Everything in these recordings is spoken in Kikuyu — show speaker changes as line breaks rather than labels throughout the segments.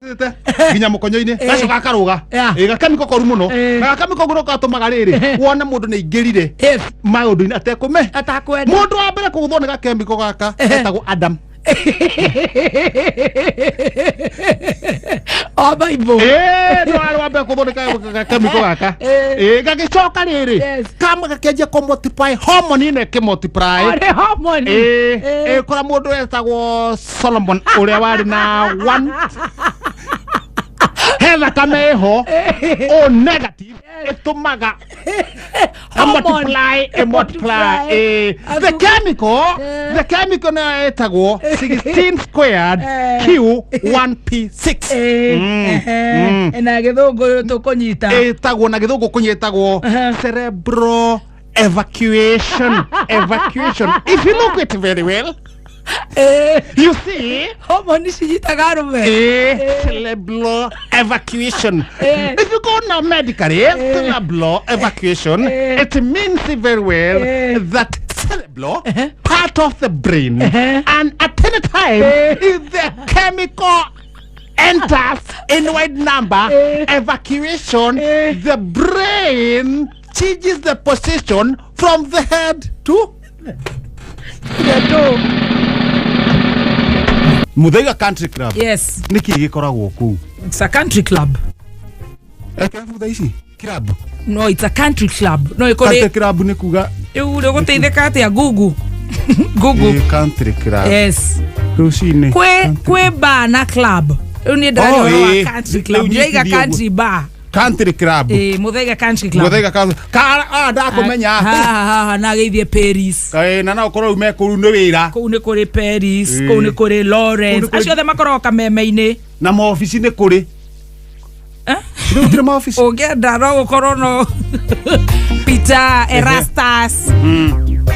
Nginya mũkonyo-inĩ gacoka gakarũga.
Yeah.
Ĩ, gakemiko koru mũno.
Eh.
Na gakemiko koru gatũmaga rĩrĩ wone mũndũ nĩ aingĩrire
Yes.
maũndũ-inĩ atekũme.
Atakwenda.
Mũndũ wa mbere kũgũthwo nĩ gakemiko gaka etagwo Adam.
O Bible.
Ĩ, nĩ warĩ wa mbere kũgũthwo nĩ gakemiko gaka.
Eh.
Ĩ, gagĩcoka rĩrĩ
Yes.
kama gakĩanjia kũ multiply hormone ĩno ĩkĩ multiply.
Ore hormone.
Ĩ,
Eh.
ĩ, kũrĩa mũndũ etagwo Solomon ũrĩa warĩ na one he thakame ĩho O negative ĩtũmaga a
Hormone.
multiply a multiply eh, the
Athu-
chemical
Eh.
the chemical nayo ĩtagwo 16 squared
Eh.
Q1P6.
Eh, ehe. Na gĩthũngũ tũkũnyita.
Ĩtagwo na gĩthũngũ kũnyitagwo
Uh-huh.
cerebral evacuation. Evacuation, if you look it very well,
Eh,
you see.
hormone cinyitaga arũme.
Eh, cerebral evacuation.
Eh.
If you go now medically, cerebral evacuation,
Eh.
it means very well
Eh.
that cerebral part of the brain,
Uh-huh.
and at any time,
Eh.
if the chemical enters in wide number,
Eh.
evacuation,
Eh.
the brain changes the position from the head to
The toe.
Muthaiga Country Club.
Yes.
Nĩkĩ gĩkoragwo kũu?
It's a country club.
Kĩrabu thaa ici? Kĩrabu?
No, it's a country club. No
Country
ĩkũrĩ
club nĩ kuga
rĩu rĩ ũgũteithĩka atĩa Google. Google.
Ĩ, country club.
Yes.
Rũcinĩ.
Kwĩ bar na club. Rĩu niĩ ndĩraria
Oh,
ũhoro wa
ĩ.
country
Rĩu
club. Ndĩraiga
nyitithie ũguo.
country bar.
Country club.
Ĩ, Muthaiga Country Club.
Muthaiga country. Ka ah ndakũmenya.
Ha ha ha, na agĩthiĩ Paris.
Kaĩ na no ũkorwo rĩu me kũu nĩ wĩra.
Kũu nĩ kũrĩ Paris,
Ĩ.
kũu nĩ kũrĩ Lawrence.
Kũu nĩ kũrĩ-
Acio othe makoragwo kameme-inĩ.
Na maobici nĩ kũrĩ.
Eh?
Rĩu gũtirĩ maobici.
Ũngĩenda no gũkorwo no Peter Erastus.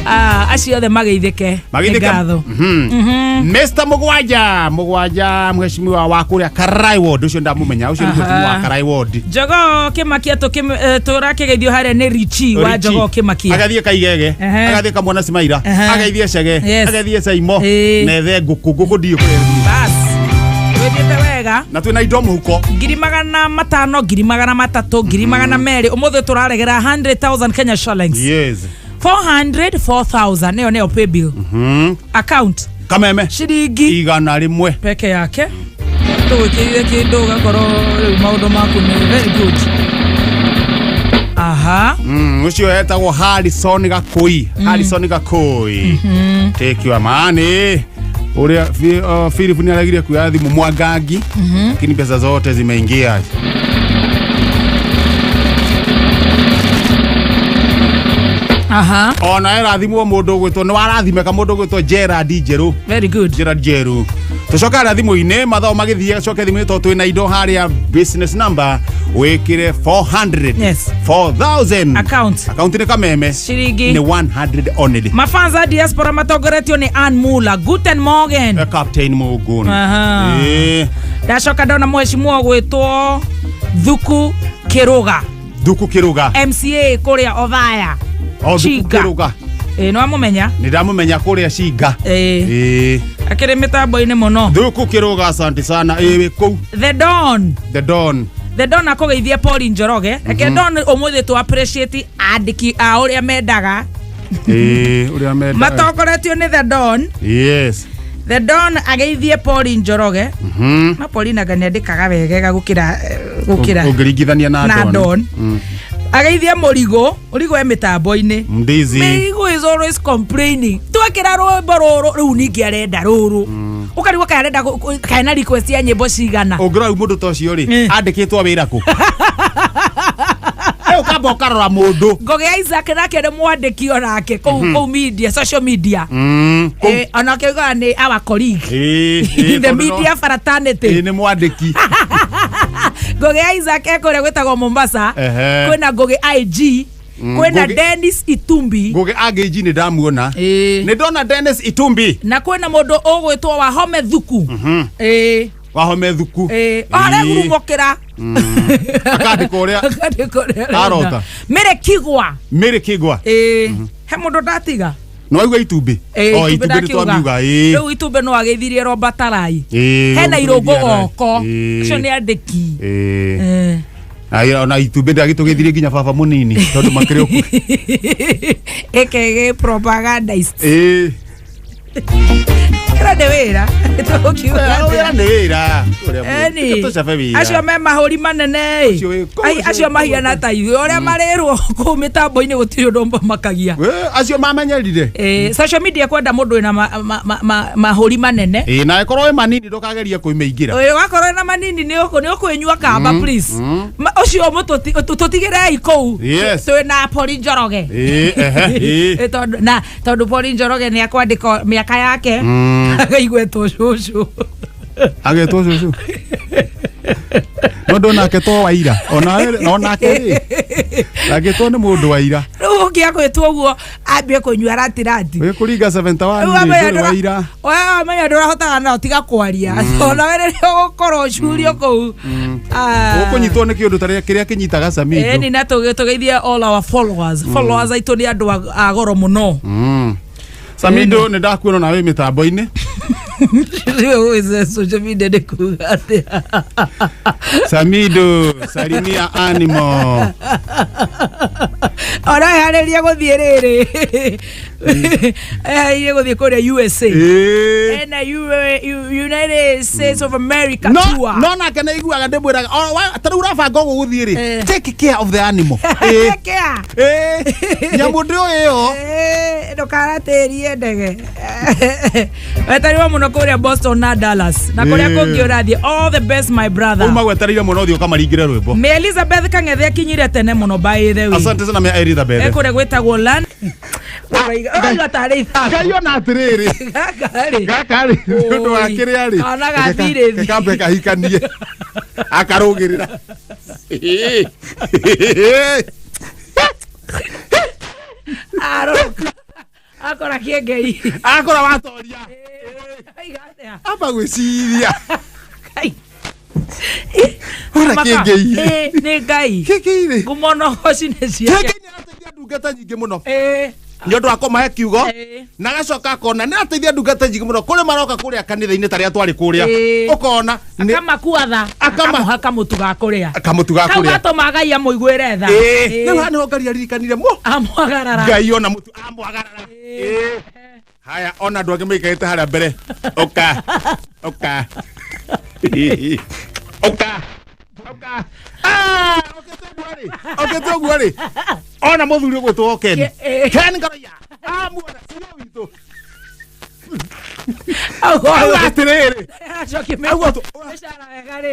Ah, acio othe mageithĩke. Nĩ ngatho.
Mhm. Mr. Mugwanja, Mugwanja mheshimiwa wa kũrĩa Karai Ward, ũcio ndamũmenya, ũcio nĩ mheshimiwa wa Karai Ward.
Jogoo Kĩmakia tũrakĩgeithio harĩa nĩ Richi wa
Richi.
Jogoo Kĩmakia.
Agathiĩ Kaigege,
Ehe.
agathiĩ Kamwana Cimaira,
Ehe.
agathiĩ Cege,
Yes.
agathiĩ Caimo,
Ĩ.
na ethe ngũkũ, ngũkũ ndiũ kũrĩa.
Bas. Twĩthiĩte wega.
Na twĩna indo mũhuko.
500,000, 300,000, 200,000. Ũmũthĩ tũraregera 100,000 Kenya shillings.
Yes.
400 4,000 nĩyo nĩyo pay bill. Account
Kameme.
ciringi
100.
peke yake. Tũgwĩkĩrire kĩndũ ũgakorwo rĩu maũndũ maku nĩ very good. Aha.
Ũcio etagwo Harrison Gakũi. Harrison Gakũi. Take your money. Ũrĩa Philip nĩ aregire kuoya thimũ Mwangangi, lakini pesa zote zimeingia.
Aha.
Ona ĩrathimwo mũndũ ũgwĩtwo nĩ warathimĩka mũndũ ũgwĩtwo Gerard Njerũ.
Very good.
Gerard Njeru. Tũcoke harĩa thimũ-inĩ mathaa magĩthiĩ acoke thimũ-inĩ tondũ twĩna indo harĩa business number wĩkĩre 400.
Yes.
4000.
Account.
Account nĩ kameme.
Ciringi.
Nĩ 100 only.
Mafanza a diaspora matongoretio nĩ Ann Muller. Guten Morgen.
Captain Mugun.
Aha.
Eh,
Ndacoka ndona mheshimiwa gwĩtwo Thuku Kĩrũga.
Thuku Kĩrũga.
MCA kũrĩa Othaya.
O Thuku
Chinga.
Kĩrũga.
Ĩ, nĩ wamũmenya?
Nĩ ndamũmenya kũrĩa Cinga.
Ĩ.
Ĩ.
Akĩrĩ mĩtambo-inĩ mũno.
Thuku Kĩrũga asante sana. Ĩ wĩ kũu
The Don.
The Don.
The Don akũgeithia Pauline Njoroge. Reke Don ũmũthĩ tũ appreciate andĩki a ũrĩa mendaga.
Ĩ, ũrĩa menda.
Matongoretio nĩ The Don.
Yes.
The Don ageithie Pauline Njoroge.
Mhm.
No Pauline anga nĩandĩkaga wegega gũkĩra gũkĩra
Ũngĩringithania na
na
Don.
Don. Ageithie Mũrigo, Mũrigo e mĩtambo-inĩ.
Ndizi.
Mĩrigo is always complaining. Twekĩra rwĩmbo rũrũ rĩu ningĩ arenda rũrũ. Ũkarigwo kana arenda kana na request ya nyĩmbo cigana.
Ũngĩrora rĩu mũndũ ta ũcio rĩ,
Eh.
andĩkĩtwo wĩra kũ? Rĩu ũkamba ũkarora mũndũ.
Ngũgĩ Isaac nake nĩ mwandĩki onake kũu kũu media social media.
Kũu.
Eh, onake oigaga nĩ our colleague.
Ĩ, ĩ,
In the
tondũ no-
media fraternity.
Ĩ, nĩ mwandĩki.
Ngũgĩ Isaac e kũrĩa gwĩtagwo Mombasa.
Ehe.
Kwĩna Ngũgĩ IG. Kwĩna
Ngũgĩ-
Dennis Itumbi.
Ngũgĩ Angĩnji nĩ ndamuona.
Ĩ.
Nĩ ndona Dennis Itumbi.
Na kwĩna mũndũ ũgwĩtwo Wahome Thuku. Ĩ.
Wahome Thuku.
Ĩ. Aregurumũkĩra.
Akandĩka ũrĩa
Akandĩka ũrĩa arenda.
Arota.
Mary Kigwa.
Mary Kigwa.
Ĩ. He mũndũ ndatiga.
No waigua itumbĩ. O itumbĩ nĩ twamiuga ĩĩ.
Rĩu itumbĩ no ageithirie Robert Rai. Hena irũngũ goko. Acio nĩ andĩki.
Ĩĩ. Ayo na itumbĩ ndagĩtũgeithirie nginya baba mũnini tondũ makĩrĩ ũkuo.
Ekege propagandist.
Ĩĩ.
Ĩra nĩ wĩra.
Wĩra nĩ wĩra.
Eni. Acio me mahũri manene. Acio mahiana ta ithuĩ ũrĩa marĩrwo kũu mĩtambo-inĩ gũtirĩ ũndũ makagia.
Acio mamenyerire.
Social media kwenda mũndũ wĩna mahũri manene.
Ĩĩ na ĩkorwo wĩ manini ndũkagerie kũmĩingĩra.
Wakorwo na manini nĩ ũkũĩnyua kamba please. Ũcio tũtigĩrei kũu. Twĩna Paul Njoroge. Na tondũ Paul Njoroge nĩ akwandĩka mĩaka yake. Akaigwetwo cũcũ.
Agetwo cũcũ. No ndonake to waira. Onake rĩ. Agĩtwo nĩ mũndũ waira.
Rĩu ũngĩagwĩtwo ũguo ambie kũnyua ratirati.
Wĩ kũringa 71 rĩ ndũrĩ waira.
Wamenya ndũrahotaga no tiga kwaria. Ona we rĩrĩa ũgũkorwo ũcurio kũu.
Ũkũnyitwo nĩ kĩũndũ ta kĩrĩa kĩnyitaga Samido.
Ĩni na tũgeithie all our followers. Followers aitũ nĩ andũ a goro mũno.
Samido nĩ ndakuona nawe mĩtambo-inĩ.
Social media nĩ kuga atĩa?
Samido salimia animo.
Ona eharĩrie gũthiĩ rĩrĩ. Eharĩrie gũthiĩ kũrĩa USA. Ena United States of America tour.
No nake nĩ aiguaga ndĩmwĩraga ta rĩu ũrabanga ũguo gũthiĩ rĩ, take care of the animal.
Take care.
Nyamũ ndĩũĩ ĩyo.
Ndũkaratĩrie ndege. Wetereirwo mũno kũrĩa Boston na Dallas na kũrĩa kũngĩ ũrathiĩ. All the best my brother.
Uma gwetereire mũno ũthiĩ ũkamaringĩre rwĩmbo.
Me Elizabeth Kang'ethe akinyire tene mũno by the way.
Asante sana me Elizabeth.
Kũrĩa gwĩtagwo Land. Ũraiga tarĩ ithako.
Ngai ona atĩrĩrĩ.
Gaka rĩ.
Gaka rĩ nĩ ũndũ wa kĩrĩa rĩ.
Kana gathirĩ thi.
Kambe kahikanie. Akarũgĩrĩra.
Aroka. Akora kĩengei.
Akora watoria. Amba gwĩciria. Ora kĩengei.
Nĩ Ngai.
Kĩengei rĩ.
Ngumo na ũgoci nĩ ciake.
Kĩengei nĩ arateithia ndungata nyingĩ mũno. Nĩ ũndũ wa kũmahe kiugo na agacoka akona nĩ arateithia ndungata nyingĩ mũno kũrĩ maroka kũrĩa kanitha-inĩ tarĩa twarĩ kũrĩa. Ũkona
akamakua tha. Akamũha kamũtu ga kũrĩa.
Kamũtu ga kũrĩa.
Kau gatũmaga Ngai amũiguĩre tha.
Rĩu haha nĩho Ngai aririkanire mũ.
Amwagarara.
Ngai ona mũtu amwagarara. Haya ona andũ angĩ maikarĩte harĩa mbere. Ũka. Ũka. Ũka. Ũka. Okete ũguo rĩ. Ona mũthuri ũgwĩtwo Ken. Ken Ngaroia. Amuona cio witũ. Auga atĩrĩrĩ.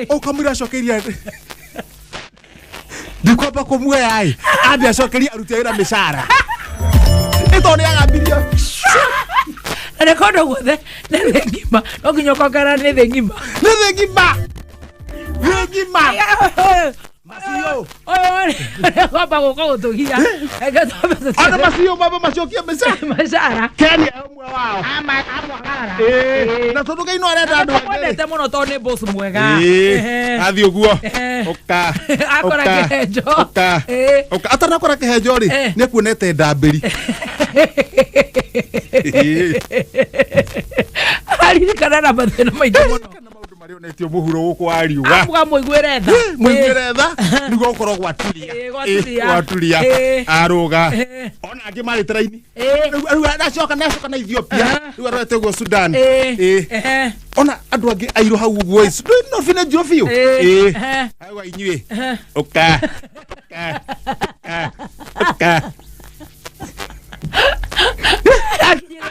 Ũkamwĩra acokeirie. Ndikwamba kũmuoya ĩ. Ambe acokerie aruti a wĩra mĩcara. Nĩ tondũ nĩ agambirio.
Na nĩ kũndũ guothe nĩ thĩ ng'ima. No nginya ũkongera nĩ thĩ ng'ima.
Nĩ thĩ ng'ima. Thĩ ng'ima. Macio.
Ũyũ kwamba gũka gũtũgia.
Ona macio mamba macokie mĩcara. Ken ũmwe wao.
Amwagarara.
Na tondũ Ngai no arenda andũ angĩ.
Mwendete mũno tondũ nĩ boss mwega.
Athiĩ ũguo. Ũka.
Akora kĩhenjo.
Ũka. Ũka. Atanakora kĩhenjo rĩ, nĩ akuonete ndambĩri.
Aririkana na mathĩna maingĩ mũno.
Maũndũ marĩa onetio mũhuro gũkũ wa riũa.
Amuga mũiguĩre tha.
Mũiguĩre tha nĩguo gũkorwo gwaturia. Gwaturia. Arũga. Ona angĩ marĩ teraini. Rĩu acoka na Ethiopia. Rĩu arorete ũguo Sudan. Ona andũ angĩ airũ hau ũguo ĩ. No bine njirũ biũ. Auga inyuĩ. Ũka. Ũka.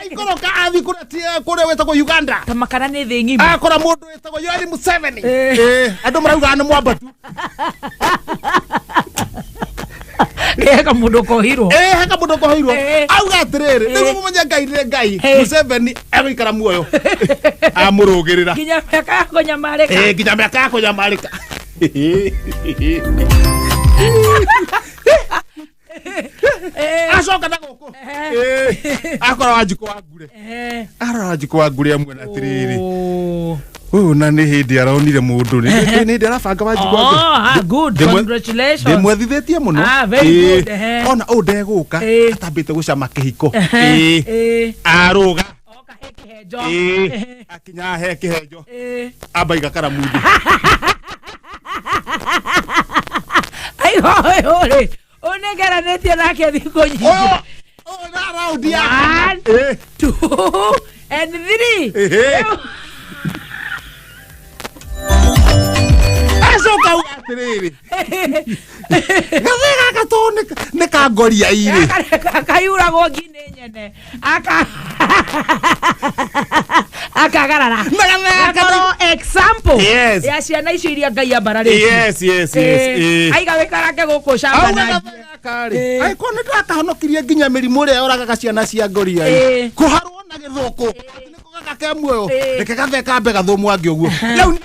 Aikoroka athi kũrĩa wĩtagwo Uganda.
Ta makana nĩ thĩ ng'ima.
Akora mũndũ wĩtagwo Yoweri Museveni. Andũ marauga nĩ mwambatu.
Heka mũndũ kohirwo.
Heka mũndũ kohirwo. Auga atĩrĩrĩ, nĩguo mũmenye Ngai nĩ Ngai. Museveni egũikara muoyo. Amũrũgĩrĩra.
Nginya mĩaka ya kũnyamarĩka.
Nginya mĩaka ya kũnyamarĩka. Acoka na gũkũ. Akora Wanjikũ wa Ngure. Arora Wanjikũ wa Ngure amwĩra atĩrĩrĩ. Ũyũ na nĩ hĩndĩ aronire mũndũ nĩ hĩndĩ arabanga Wanjikũ.
Oh, good, congratulations.
Ndĩmwethithĩtie mũno.
Ah, very good.
Ona ũũ ndegũka atambĩte gũcama kĩhiko. Arũga.
Oka he kĩhenjo.
Akinya he kĩhenjo. Amba iga karamuthi.
Aigo ũyũ rĩ. Ũnengeranĩtie nake thikũ nyingĩ.
Ũyũ na raundi ya
1 2 and 3.
Acoka uga atĩrĩrĩ. Gathee gaka to nĩ ka ngoria irĩ.
Kayuragwo ngi nĩ nyene. Akagarara. Gakorwo example ya ciana icio iria Ngai ambararĩtie.
Yes, yes, yes.
Aiga wĩkarange gũkũ camba.
Angĩkorwo nĩ ndakahonokirie nginya mĩrimũ ĩrĩa yũragaga ciana cia ngoria ĩ. Kũharwo na gĩthũkũ. Nĩko gaka ke muoyo. Reke gathee kambe gathũmwange ũguo. Rĩu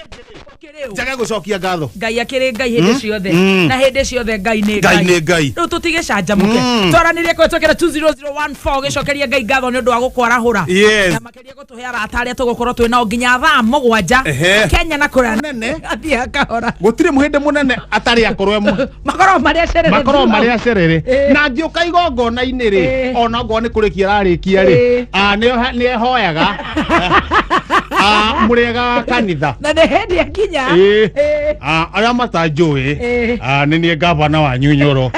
njage gũcokia ngatho.
Ngai akĩrĩ Ngai hĩndĩ ciothe. Na hĩndĩ ciothe Ngai nĩ
Ngai. Ngai nĩ Ngai.
Rĩu tũtigĩcanjamũke. Twaranĩrie kũhĩtũkĩra 20014 gĩcokeria Ngai ngatho nĩ ũndũ wa gũkwarahũra. Na makĩria gũtũhe arata arĩa tũgũkorwo twĩ nao nginya thaa 7 Kenya na kũraya
nene.
Athiĩ akahora.
Gũtirĩ mũhĩndĩ mũnene atarĩ akorwo e
makorwo marĩ acerere.
Makorwo marĩ acerere. Na ngĩũka igongona-inĩ rĩ, ona ongorwo nĩ kũrĩkia ararĩkia rĩ, nĩ ehoyaga. Mũrĩega wa kanitha.
Na nĩ hĩndĩ akinya.
Arĩa matanjũĩ, nĩ niĩ gavana wanyu Nyoro.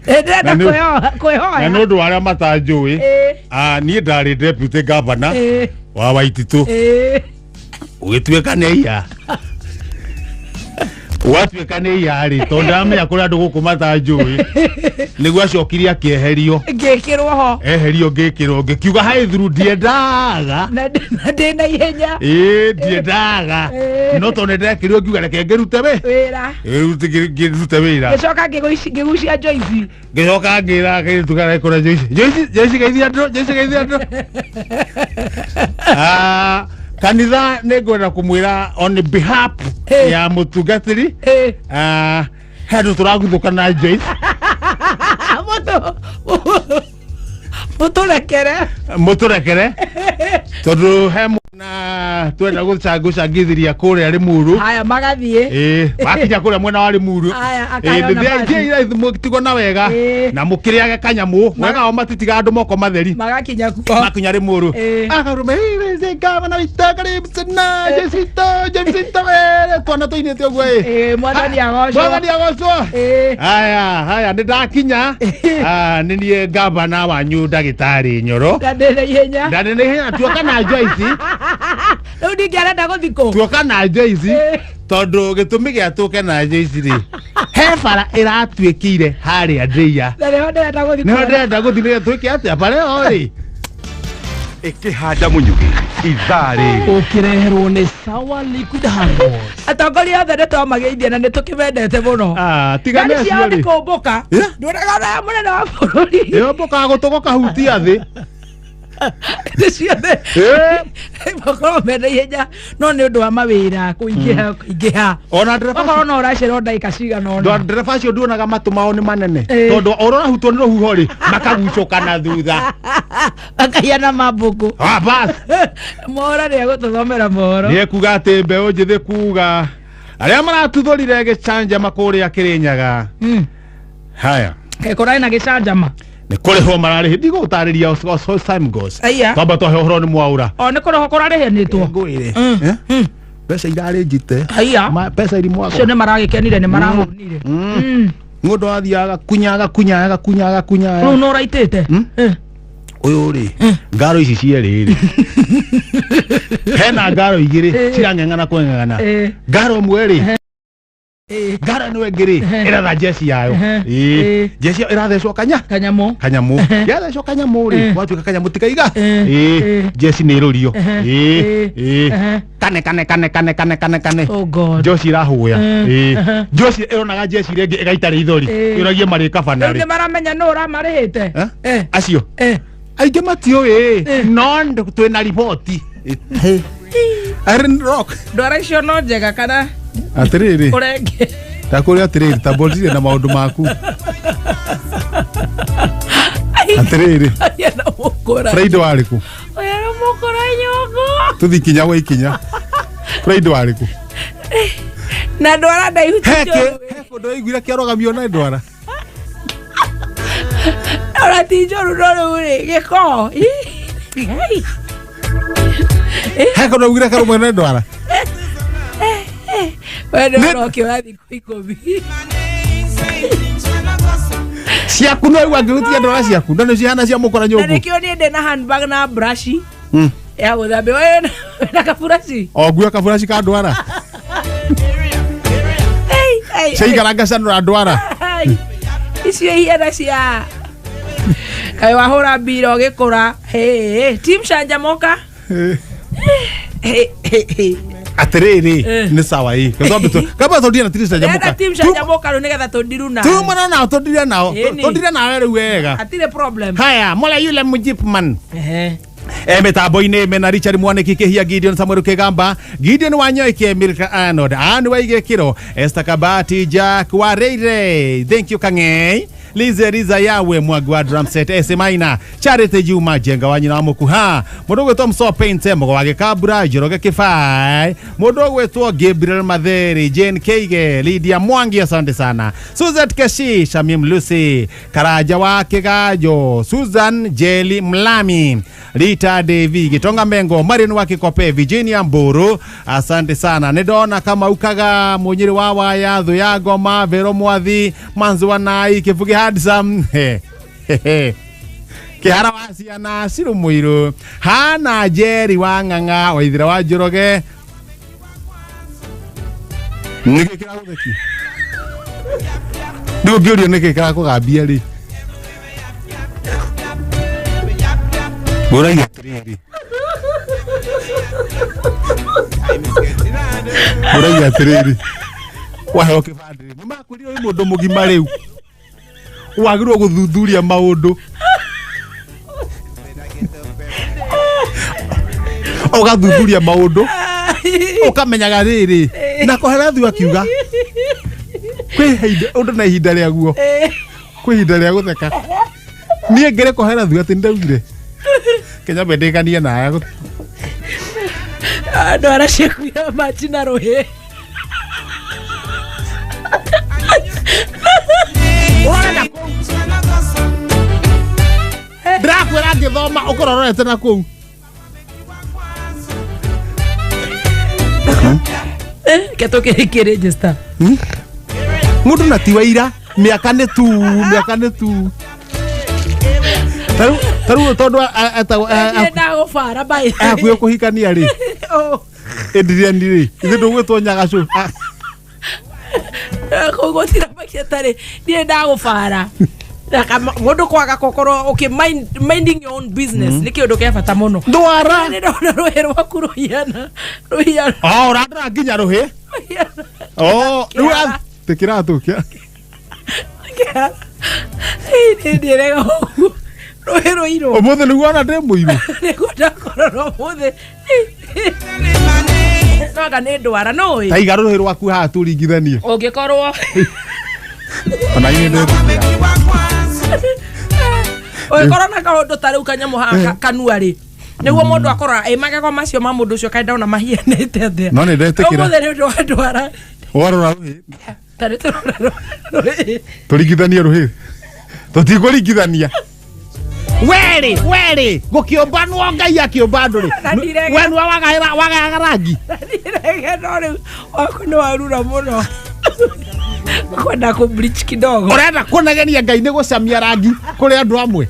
Ndĩrenda kwĩhoya.
Na nĩ ũndũ wa arĩa matanjũĩ, niĩ ndarĩ deputy governor wa Waititũ. Ũgĩtuĩka nĩ iya. Watuĩka nĩ iya rĩ, tondũ ndamenya kũrĩ andũ gũkũ matanjũĩ, nĩguo acokire akĩeherio.
Ngĩkĩrwo ho.
Eherio ngĩkĩrwo, ngĩkiuga hai through ndiendaga.
Na ndĩ na ihenya.
Ndiendaga. No tondũ nĩndekĩrirwo ngiuga reke ngĩrute
wĩra.
Ngĩrute wĩra.
Ngĩcoka ngĩgucia Joyce.
Ngĩcoka ngĩra kairĩtu karĩa kũrĩa Joyce. Joyce, Joyce geithia andũ, Joyce geithia andũ. Kanitha nĩ ngwenda kũmwĩra on behalf ya mũtungatĩri, he andũ tũraguthũka na Joyce.
Mũtũrekere.
Mũtũrekere. Tondũ he mwena twenda gũcangithĩria kũrĩa Rĩmuru.
Haya magathiĩ.
Wakinya kũrĩa mwena wa Rĩmuru.
Haya akayona
Thiĩi mũtigwo na wega. Na mũkĩrĩage kanyamũ. Wega o matitiga andũ moko matheri.
Magakinya kuo.
Makinya Rĩmuru. Akarume ĩrĩ gavana witũ karibu sana Jesito Jesito were twana tũinĩte ũguo ĩ.
Mwathani agocwo.
Mwathani agocwo. Haya haya nĩ ndakinya. Nĩ niĩ gavana wanyu ndagĩtarĩ Nyoro.
Na ndĩ na ihenya.
Na ndĩ na ihenya tuoka na Joyce.
Rĩu ndingĩarenda gũthiĩ kũ.
Tuoka na Joyce tondũ gĩtũmi gĩa tũke na Joyce rĩ, he bara ĩratuĩkĩire harĩa Ndĩia.
Na nĩho ndĩrenda gũthiĩ.
Nĩho ndĩrenda gũthiĩ nĩgetha twĩke atĩa bara ĩyo rĩ.
Ĩkĩhanda mũnyugĩ ithaa rĩrĩ.
Ũkĩreherwo nĩ Sawa Liquid Hand Wash.
Atongoria othe nĩ twamageithia na nĩ tũkĩmendete mũno.
Tiga
Ngari
nĩ
ciao
acio
nĩ
rĩ.
kũmbũka. Nduonaga ona mũnene wa bũrũri.
Ĩyombũkaga gũtũ gũkahutia thĩ.
Nĩ ciothe. Makorwo mena ihenya no nĩ ũndũ wa mawĩra kũingĩha kũingĩha.
Ona ndereba
Okorwo no ũracererwo ndagĩka cigana ũna.
Ndereba acio nduonaga matũ mao nĩ manene. Tondũ o ũrĩa ũrahutwo nĩ rũhuho rĩ, makagucũka na thutha.
Makahiana mambũkũ.
Bas.
Mohoro nĩ egũtũthomera mohoro.
Nĩ ekuga atĩ mbeũ njĩthĩ kuga arĩa maratuthũrire gĩcanjama kũrĩa Kĩrĩnyaga. Haya.
Kũrarĩ na gĩcanjama.
Nĩ kũrĩhwo mararĩhĩ ndigũgũtarĩria time goes.
Aya.
Twamba twahe ũhoro nĩ mwaũra.
O nĩ kũrĩhwo kũrarĩhanĩtwo.
Ngwĩre. Mbeca irarĩ njite.
Aya.
Mbeca iri mwago.
Acio nĩ maragĩkenire nĩ marahũnire.
Mũndũ athiaga kunyaga kunyaga kunyaga kunyaga.
Rĩu nĩ ũraitĩte.
Ũyũ rĩ, ngaro ici cierĩ rĩ. Hena ngaro igĩrĩ cirang'eng'ana kweng'eng'ana. Ngaro ĩmwe rĩ, ngaro ĩno ĩngĩ rĩ, ĩratha njeci yayo. Njeci ĩyo ĩrathecwo
kanyamũ.
Kanyamũ. Yathecwo kanyamũ rĩ, gwatuĩka kanyamũ ti kaiga. Njeci nĩ ĩrũrio. Kane kane kane kane kane kane kane.
Oh God.
Njoci ĩrahũya. Njoci ĩronaga njeci ĩrĩa ĩngĩ ĩgaita rĩithori. Ĩũragie marĩ kabana
Rĩu
rĩ.
nĩ maramenya nũ ũramarĩhĩte.
Acio. Aingĩ matiũĩ no twĩna riboti. Iron Rock.
Ndwara icio no njega kana
Atĩrĩrĩ.
ũrenge.
Ndakũria atĩrĩrĩ tambũrire na maũndũ maku. Atĩrĩrĩ.
Aya na mũkũra.
Friday warĩ kũ?
Oya na mũkũra nyongo.
Tuthi kinya gwa ikinya. Kũrĩ ndwara rĩkũ?
Na ndwara ndaihu ti
He
njũru.
he kũndũ waiguire kĩarũgamio na ndwara.
Ona ti njũru no rĩu rĩ gĩko. Ngai.
He kũndũ waiguire kĩarũgamio na ndwara.
We nĩ ũrokĩoya thikũ 10.
Ciaku no waigua ngĩhutia ndwara ciaku. No nĩ cihana cia mũkora
Na
nyũngũ.
nĩkĩo niĩ ndĩ na handbag na brush ya gũthambia. We na kaburaci.
O nguo kaburaci ka ndwara. Ciaikara ngacanũra ndwara.
Icio ihiana cia kaĩ wahũra mbira ũgĩkũra. Team Canjamuka.
Atĩrĩrĩ nĩ sawa ĩ. Kamba tũndire na Team
Ndĩrenda
Canjamuka.
Team Canjamuka rĩu nĩgetha tũndiru nawe.
Tumana nao tũndire nao.
Ĩni.
Tũndire nawe rĩu wega.
Hatirĩ problem.
Haya, mola yule mjipman. Mitambo-inĩ mena Richard Mwaniki Kĩhia Gideon Samuel Kĩgamba Gideon Wanyoike Milka Arnold Anne Waigĩkĩro Esther Kabati Jack Wareire thank you Kang'ei Lize Riza Yawe Mwangi wa Drumset S Maina Charity Juma Jenga wa nyina wa Mũkuha mũndũ ũgwĩtwo Mso Paint Mũgo wa Gĩkambura Njoroge Kĩbai mũndũ ũgwĩtwo Gabriel Matheri Jane Keige Lydia Mwangi asante sana Suzette Keshi Shamim Lucy Karaja wa Kĩganjo Susan Jeli Mlami Rita Devi Gitonga Mengo Marion wa Kikope Virginia Mburu asante sana nĩndona kama ukaga Mũnyĩrĩ wa Waya Thũ ya Ngoma Vero Mwathi Manzu wa Nai Kĩbugi Handsome Kĩhara wa ciana Ciru Mũirũ Hana Njeri wa Ng'ang'a Waithira wa Njoroge nĩkĩ kĩragũthekia rĩu ũngĩũrio nĩkĩ kĩrakũgambia rĩ Ngũragia atĩrĩrĩ Ngũragia atĩrĩrĩ waheo kĩbandĩ rĩ nĩmakwĩrire wĩ mũndũ mũgima rĩu wagĩrĩirwo gũthuthuria maũndũ ũgathuthuria maũndũ ũkamenyaga rĩrĩ na kũhera thu akiuga kwĩ ũndũ na ihinda rĩaguo kwĩ ihinda rĩa gũtheka niĩ ngĩrĩ kũhera thu atĩ nĩndaugire Kenya bendekania nawe
Ndwara ciaku ya maji na rũhĩ.
Ndĩrakwĩra ngĩthoma ũkorwo ũrorete na kũu
Ke tũkĩrĩkie register.
Mũndũ na ti waira mĩaka nĩ tu mĩaka nĩ tu tarĩu tondũ etagwo
Niĩ ndagũbara by
akuĩ kũhikania rĩ Adrian rĩ ithuĩ ndũgwĩtwo Nyagacũ
kũu gũtiramakia tarĩ niĩ ndagũbara mũndũ kwaga gũkorwo okay minding your own business nĩ kĩũndũ kĩa bata mũno
ndwara
nĩ ndona rũhĩ rwaku rũhiana rũhiana
ũrandora nginya rũhĩ rĩu tĩ kĩratũ kĩa
nĩ ndĩrega ũguo rũhĩ rũirũ
ũmũthĩ nĩguo ona ndĩ mũirũ
nĩguo ndakorora ũmũthĩ noga nĩ ndwara nũĩ
ta iga rũhĩ rwaku haha tũringithanie
ũngĩkorwo
ona inyuĩ ndĩ
ũngĩkorwo na kaũndũ ta rĩu kanyamũ haha kanua rĩ nĩguo mũndũ akorora ĩ magego macio ma mũndũ ũcio kaĩ ndona mahianĩte atĩa
no nĩ ndetĩkĩra
ũmũthĩ nĩ ũndũ wa ndwara
warora rũhĩ
ta nĩ tũrora rũhĩ
tũringithanie rũhĩ tũtikũringithania Weri weri gũkĩũmbanwo Ngai akĩũmba andũ rĩ we nĩwe wagayaga rangi
ndirege no rĩu waku nĩ warura mũno kwenda kũ bleach kidogo
ũrenda kũnegenia Ngai nĩ gũcamia rangi kũrĩ andũ amwe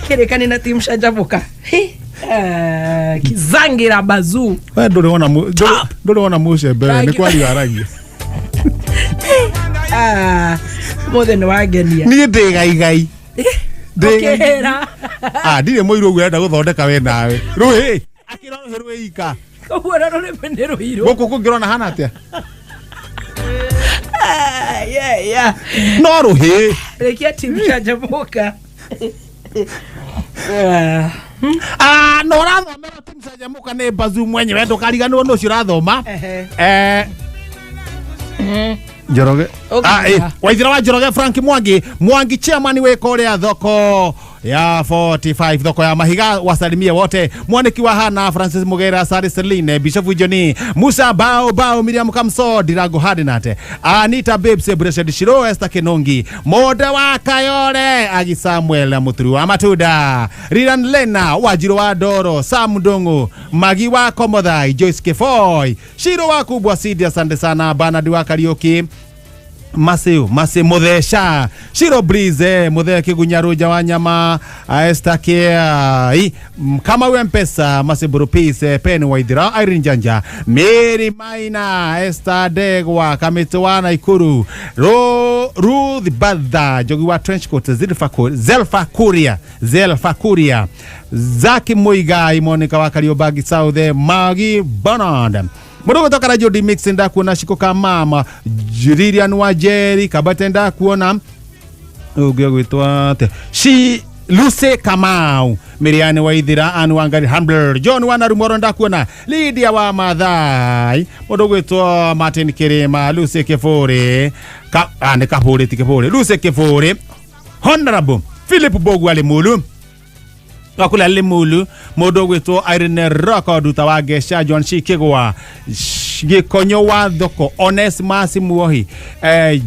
kĩrĩkani na Team Canjamuka Kizangira bazuu
we ndũrĩ wona mũcembe we nĩ kwaria aragia
Mũthĩ nĩ wangenia
niĩ ndĩ gaigai
Ũkĩhĩra
ndirĩ mũirũ ũguo ũrenda gũthondeka we nawe rũhĩ akĩra rũhĩ rwĩ ika
koguo na rũrĩmĩ nĩ rũirũ
gũkũ kũngĩrona hana atĩa no rũhĩ
rĩkia Team Canjamuka
no ũrathomera Team Canjamuka nĩ bazu mwenyewe ndũkariganĩrwo nĩ ũcio ũrathoma Njoroge Waithira wa Njoroge Frank Mwangi Mwangi chairman wĩ kũrĩa thoko Ya 45 thoko ya mahiga wasalimie wote mwaniki wa Hana Francis Mugera Sari Celine Bishop Johnny Musa Bao Bao Miriam Kamso Dirago Hadinate Anita Babes Blessed Shiro Esther Kenongi Moda wa Kayore Agi Samuel Muturu wa Matuda Riran Lena Wajiro wa Doro Sam Ndongo Magi wa Komothai Joyce Kefoi Shiro wa Kubwa Sidi asante sana Bernard wa Kariuki Masiu Masi Muthesha Shiro Breeze Muthe Kigunya wa nyama Esther Kia kama we Mpesa Masi Burupise Pen Waithira Irene Janja Mary Maina Esther Degwa Kamito wa Naikuru Ruth Badha Jogi wa Trenchcoat Zelfa Kuria Zaki Muigai Monica wa Kariobangi South Magi Bernard Murugo toka Radio D Mix ndakuona Shiko Kamama Lilian wa Jerry Kabate ndakuona ugio gwitwa ate Shi Lucy Kamau Miriane Waithira Anu Wangari Humbler John wa Narumoro ndakuona Lydia wa Mathai mundu gwitwa Martin Kirima Lucy Kiburi nĩ Kaburi ti Kiburi Lucy Kiburi Honorable Philip Bogu Alimulu wakula Limulu mundu gwitwo Irene Rocko Nduta wa Ngeca John Shikigwa Gikonyo wa Thoko Onesmus Muohi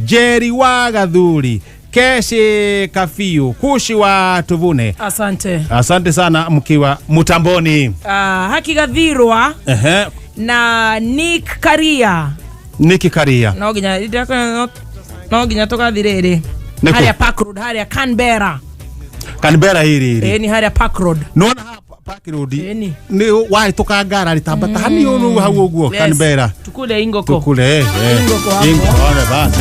Jerry wa Gathuri Keshi Kafiu Kushi wa Tuvune.
Asante.
Asante sana mkiwa mutamboni.
Haki Gathirwa na Nick Karia.
Nick Karia.
No nginya tugathiriri. Haria Park Road, haria Canberra.
Canberra hiri.
Ni haria Park Road.
Nona hapa Park Road. Ni wahituka ngara ritambata hani hau uguo Canberra.
Tukule ingoko.
Tukule.
Ingoko hapo.
Ingoko basi.